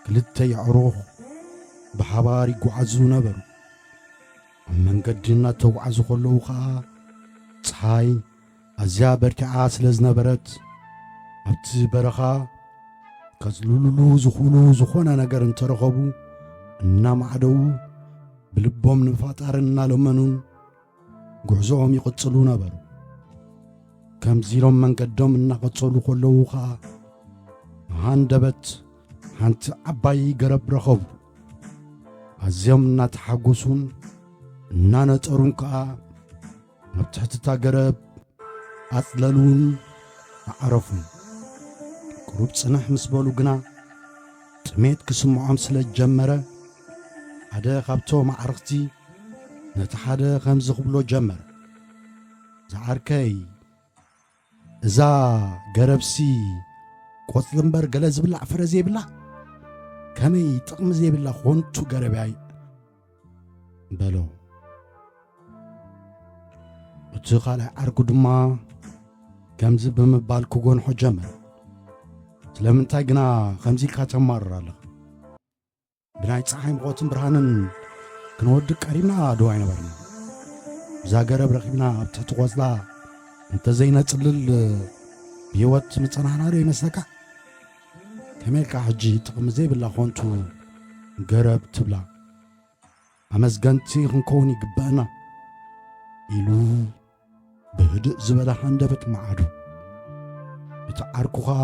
ክልተ የዕሩኽ ብሓባር ይጓዓዙ ነበሩ። ኣብ መንገዲ እናተጓዓዙ ከለዉ ኸኣ፣ ጸሓይ ኣዝያ በርቲዓ ስለ ዝነበረት፣ ኣብቲ በረኻ ከጽልሉሉ ዝኽእሉ ዝኾነ ነገር እንተረኸቡ፣ እናማዕደዉ፣ ብልቦም ንፋጣር እናለመኑን ጉዕዞኦም ይቕጽሉ ነበሩ። ከምዚ ኢሎም መንገዶም እናቐጸሉ ከለዉ ኸኣ፣ ሃንደበት ሓንቲ ዓባይ ገረብ ረኸቡ። ኣዝዮም እናተሓጎሱን እናነጠሩን ከኣ፣ ኣብ ትሕቲ እታ ገረብ ኣጽለሉን ኣዕረፉን። ቁሩብ ጽንሕ ምስ በሉ ግና፣ ጥሜት ክስምዖም ስለ ጀመረ፣ ሓደ ካብቶም ኣዕርኽቲ ነቲ ሓደ ከምዚ ክብሎ ጀመረ፣ "ዝዓርከይ፣ እዛ ገረብሲ ቆጽሊ እምበር ገለ ዝብላዕ ፍረ ዘይብላ፣ ከመይ ጥቕሚ ዘይብላ ኾንቱ ገረብ እያ?" በሎ። እቲ ካልኣይ ዓርኩ ድማ ከምዚ ብምባል ክጎንሖ ጀመረ፣ "ስለምንታይ ግና ከምዚ ኢልካ ተማርር ኣለኻ? ብናይ ጸሓይ ሙቐትን ብርሃንን ክንወድቅ ቀሪብና ዶ ኣይነበርና? እዛ ገረብ ረኺብና ኣብ ትሕቲ ቆጽላ እንተዘይነጽልል ብህይወት ምጸናሕና ዶ ይመስለካ? ከመይ ኢልካ ሕጂ ጥቕሚ ዘይብላ ኾንቱ ገረብ ትብላ? ኣመስገንቲ ክንከውን ይግበአና" ኢሉ ብህድእ ዝበለ ሃንደበት መዓዱ። እቲ ዓርኩ ኸኣ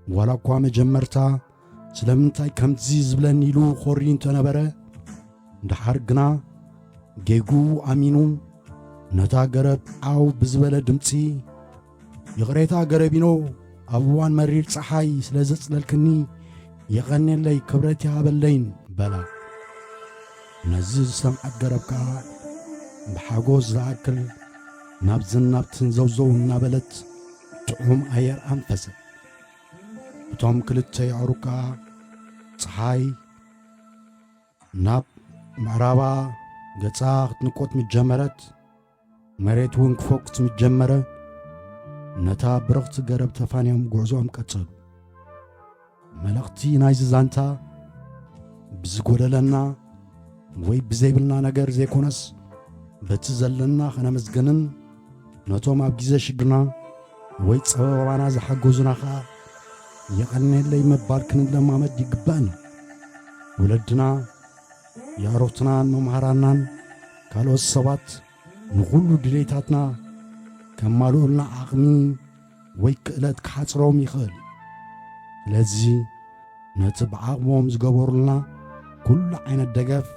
ዋላ እኳ መጀመርታ ስለምንታይ ከምዚ ዝብለኒ ኢሉ ኾሪ እንተነበረ፣ ደሓር ግና ጌጉ ኣሚኑ ነታ ገረብ ዓው ብዝበለ ድምጺ፣ "ይቕሬታ ገረቢኖ፣ ኣብ እዋን መሪር ጸሓይ ስለ ዘጽለልክኒ የቐኔለይ፣ ክብረት ይሃበለይን" በላ። ነዚ ዝሰምዓት ገረብ ከኣ ብሓጎስ ዝኣክል ናብዝን ናብትን ዘውዘው እናበለት ጥዑም ኣየር ኣንፈሰት። እቶም ክልተ የዕሩግ ከኣ ጸሓይ ናብ ምዕራባ ገጻ ክትንቆት ምስ ጀመረት፣ መሬት እውን ክፎክስ ምስ ጀመረ፣ ነታ ብርኽቲ ገረብ ተፋንዮም ጉዕዞኦም ቀጸሉ። መልእኽቲ ናይዚ ዛንታ፣ ብዝጎደለና ወይ ብዘይብልና ነገር ዘይኮነስ፣ በቲ ዘለና ኸነመስግንን ነቶም ኣብ ግዜ ሽግርና ወይ ጸበባና ዝሓገዙና ኸኣ የቐንየለይ ምባል ክንለማመድ ይግባእና። ወለድና፣ የዕሩኽትናን መምሃራናን ካልኦት ሰባት ንኹሉ ድሌታትና ከማልኡልና ዓቕሚ ወይ ክእለት ክሓጽሮም ይኽእል። ስለዚ ነቲ ብዓቕሞም ዝገበሩልና ኩሉ ዓይነት ደገፍ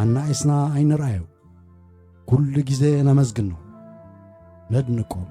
ኣናኢስና ኣይንርኣዮ። ኩሉ ግዜ ነመስግኖም፣ ነድንቆም።